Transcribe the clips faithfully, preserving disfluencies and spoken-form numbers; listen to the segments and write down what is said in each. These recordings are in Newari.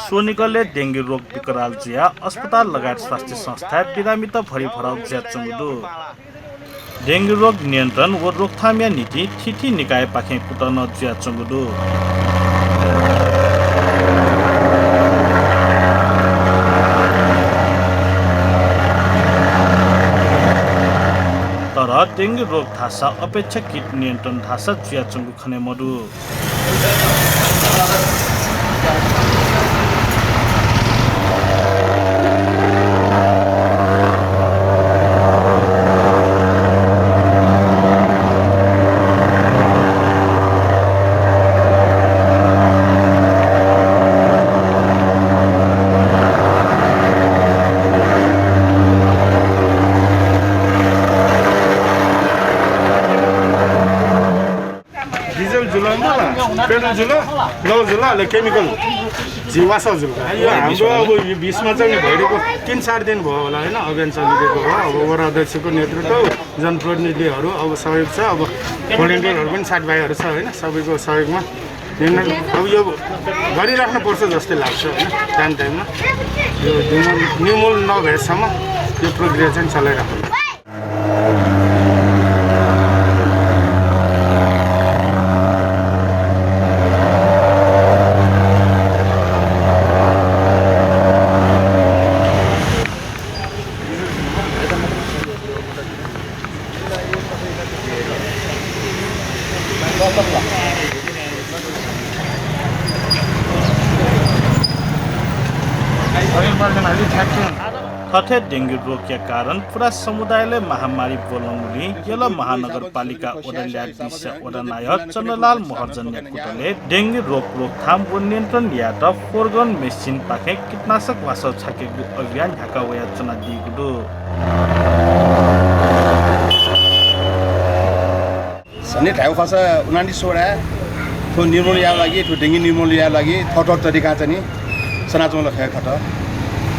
स्वनिगलय् डेंगु रोग विकराल जुयाः अस्पताल लगायत स्वास्थ्य संस्थाय् बिरामीत भरिभराउ जुयाच्वंगु दु। डेंगु रोग नियन्त्रण व रोकथामया निंतिं थीथी निकायपाखें कुतः नं जुयाच्वंगु दु। तर डेंगु रोग धाःसा अपेक्षाकृत नियन्त्रण धाःसा जुयाच्वंगु खने मदु। डिजल जुल, पेट्रोल जुल, लौ जुल, अले केमिकल झी वासः जुल। यो हाम्रो अब यो बिचमा चाहिँ नि भइरहेको तिन चार दिन भयो होला, होइन, अभियान चलिरहेको हो। अब वडा अध्यक्षको नेतृत्व, जनप्रतिनिधिहरू, अब सहयोग छ, अब भोलिन्टियरहरू पनि साथीभाइहरू छ, होइन, सबैको सहयोगमा निर्णय अब यो गरिराख्नुपर्छ जस्तै लाग्छ, होइन, टाइम टाइममा यो निर्मूल, निर्मूल नभएसम्म यो प्रक्रिया चाहिँ चलाइराख्नु। थथे डेंगु रोगया कारण पुरा समुदायलय् महामारी ब्वलंगुलिं यल महानगरपालिका वडा ल्याः बिसया वडा नायः चन्द्रलाल महर्जनया कुतलय् डेंगु रोग रोकथाम व नियन्त्रण यायेत फोरगन मेसिनपाखें कीटनाशक वासः छ्वाकेगु अभियान न्ह्याका वयाच्वनादीगु दु। झन्डै धायेगु खःसा उनान्तिस वडाय् थ्व निर्मूल यायेगु लागि, थ्व डेंगु निर्मूल यायेगु लागि थःथः तरिकां चाहिँ नि सनाच्वंगु खः खत।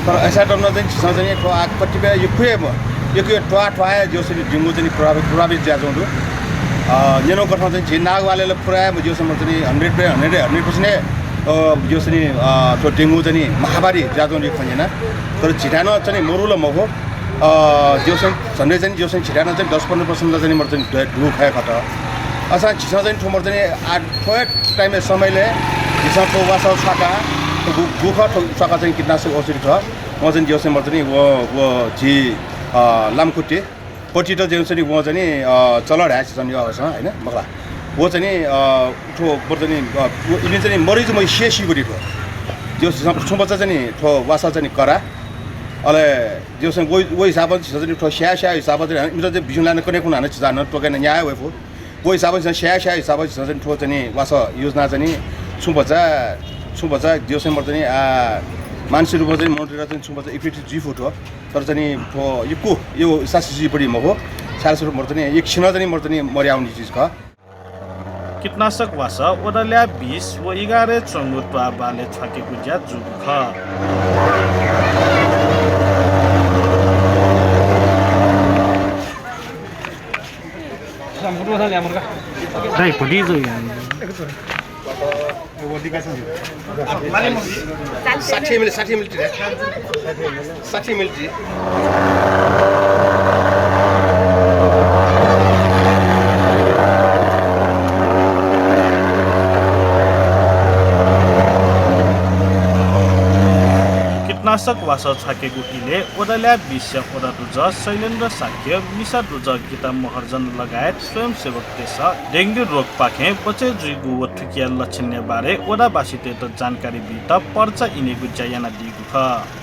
तर अय्‌सां तःधंगु चाहिँ झीसं चाहिँ नि थ्व आः कतिपय यक्व हे म-, यक्व हे त्वाः त्वाः हे जिगु चाहिँ नि डेंगु चाहिँ नि प्रभावित, प्रभावित जुयाच्वंगु दु। अ, न्यनागु कथं चाहिँ झी नागवालय् ला पुरा हे जिगु चाहिँ नि मतलब चाहिँ नि hundred by hundred, hundred percent हे, अ, जिगु चाहिँ नि, अ, थ्व डेंगु चाहिँ नि महामारी जुयाच्वंगु खँ न्यना। तर झीथाय् नं चाहिँ नि मरु ला मखु। अ, जिगु चाहिँ नि झन्डै चाहिँ नि, जिगु चाहिँ नि झीथाय् नं चाहिँ नि दस पन्ध्र percent ला चाहिँ नि मतलब चाहिँ नि दु खः खत। अय्‌सां झीसं चाहिँ नि थ्व मतलब चाहिँ नि आः थ्व हे टाइमय् समयलय् झीसं थ्व वासः छ्वाकाः थ्व गु-, गुखः थ्व छ्वाकाः चाहिँ नि कीटनाशक औषधि खः। वं चाहिँ नि जिगु चाहिँ नि मतलब चाहिँ नि व, व झी, अ, लामखुट्टे पट्टि त जिगु चाहिँ नि वं चाहिँ नि, अ, चलः धाये झीसं नि अवश्य, होइन, मखु ला। व चाहिँ नि, अ, थ्व मतलब चाहिँ नि, अ, व इपिं चाहिँ नि मरि चाहिँ मरि सिया सीगु दु थ्व। जिगु झीसं छुं बचा चाहिँ नि थ्व वासः चाहिँ नि करा। अले जिगु चाहिँ नि व, व हिसाबं झीसं चाहिँ नि थ्व स्याये स्याये हिसाबं चाहिँ नि इमित चाहिँ बिजुं लाना कन्हय् कुन्हु हानं झीसं हानं त्वकाय् नं न्याये वये फु। व हिसाबं झीसं स्याये स्याये हिसाबं झीसं चाहिँ नि थ्व चाहिँ नि वासः योजना चाहिँ नि छुं बचा, छुं बचा जिगु चाहिँ नि मतलब चाहिँ नि, आ, मानसिक रूपमा चाहिँ नि मनूतय्‌त चाहिँ नि छुं बचा effective जुइ फु थ्व। तर चाहिँ नि थ्व यक्व, यो सासी जुइ परि मखु, सासी रूप मतलब चाहिँ नि एकछिनं चाहिँ नि मतलब चाहिँ नि मरयावनी चिज खः। कीटनाशक वासः वडा ल्याः बिस व एघारय् च्वंगु त्वाःबालय् छ्वाकेगु ज्या जूगु खः। दाइ, भुटी जू यार। साठी ml, साठी ml रे। साठी ml। कीटनाशक वासः छ्वाकेगु इलय् वडा ल्याः बिसया वडा दुजः शैलेन्द्र शाक्य, मिसा दुजः गीता महर्जन लगायत स्वयंसेवकतय्‌सं डेंगु रोगपाखें बचय् जुइगु व थुकिया लक्षणया बारे वडावासीतय्‌त जानकारी बीत पर्चा इनेगु ज्या यानादीगु खः।